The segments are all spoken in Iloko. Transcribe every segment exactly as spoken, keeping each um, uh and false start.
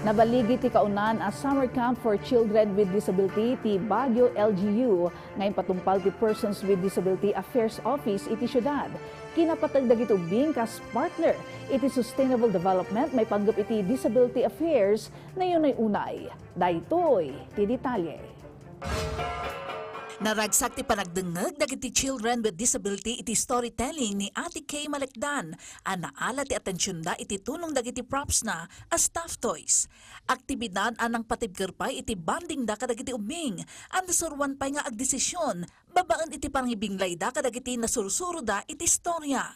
Nabaligi ti kaunaan a Summer Camp for Children with Disability ti Baguio L G U nga impatungpal ti Persons with Disability Affairs Office iti siudad. Kinapateg dagiti ubbing kas partner iti sustainable development maipanggep iti disability affairs. Nayon unay, daytoy ti detalye. Naragsak ti panagdengngeg dagiti children with disability iti storytelling ni Ate Kay Malecdan a naala ti atensionda iti tulong dagiti propsna a stuffed toys. Aktibidad a nangpatibker pay iti bondingda kadagiti ubbing a nasuroan pay nga agdesision babaen iti pangibinglayda kadagiti nasursuroda iti istorya.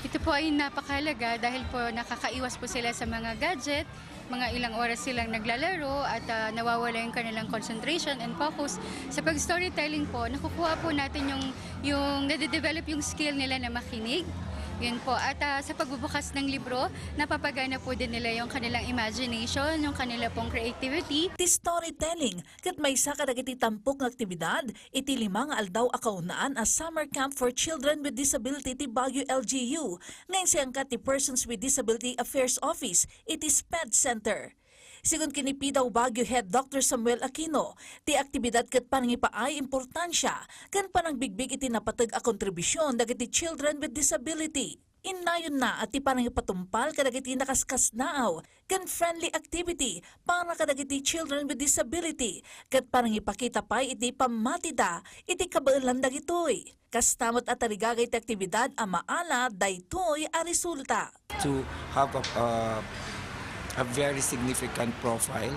Ito po ay napakahalaga dahil po nakakaiwas po sila sa mga gadget, mga ilang oras silang naglalaro at, ah, nawawala yung kanilang concentration and focus. Sa pag-storytelling po, nakukuha po natin yung, yung nade-develop yung skill nila na makinig. Yun po. At, ah, sa pagbubukas ng libro, napapagana po din nila yung kanilang imagination, yung kanila pong creativity. Ti storytelling ket maysa kadagiti tampok nga aktibidad iti lima nga aldaw a kaunaan a Summer Camp for Children with Disability ti Baguio L G U nga insayangka ti Persons with Disability Affairs Office iti SPED Center. Sigun ken ni PDAW Baguio Head Doctor Samuel Aquino, ti aktibidad ket panangipaay importansia ken panangbigbig iti napateg a kontribusyon dagiti children with disability. Innayonna a ti panangipatungpal kadagiti nakaskasnaaw ken friendly activity para kadagiti children with disability ket panangipakita pay iti pammatida iti kabaelan dagitoy. Kasta met a tarigagay ti aktibidad a maala daytoy a resulta. To have a, uh, a very significant profile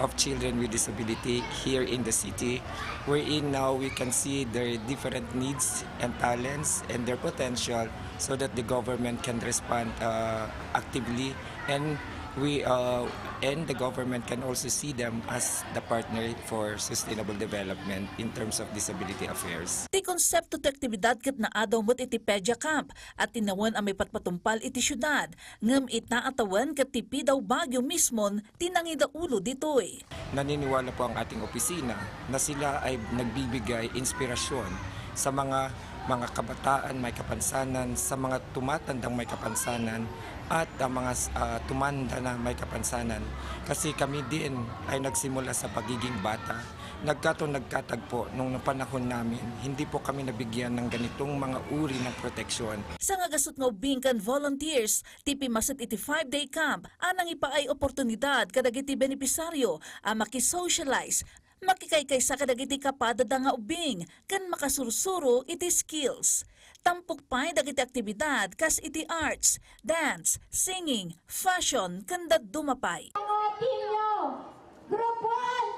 of children with disability here in the city, wherein now we can see their different needs and talents and their potential so that the government can respond, uh, actively, and we, uh, and the government can also see them as the partner for sustainable development in terms of disability affairs. Ti konsepto ti aktibidad ket naadaw met iti Pedia Camp a tinawen a maipatpatungpal iti siudad, ngem ita a tawen ket ti PDAW Baguio mismon ti nangidaulo ditoy. Naniniwala po ang ating opisina na sila ay nagbibigay inspirasyon sa mga, mga kabataan may kapansanan, sa mga tumatandang may kapansanan, at ang mga, ah, tumanda na may kapansanan. Kasi kami din ay nagsimula sa pagiging bata. Nagkataon, nagkatagpo nung panahon namin, hindi po kami nabigyan ng ganitong mga uri ng proteksyon. Sa ngagasut nga ubbing ken volunteers, ti pimaset iti five-day camp a nangipaay oportunidad kadagiti benepisaryo a makisocialize, makikaykaysa kadagiti kapadada nga ubbing, ken makasursuro iti skills. Tampok pay dagiti aktibidad kas iti arts, dance, singing, fashion, ken dadduma pay. Group one,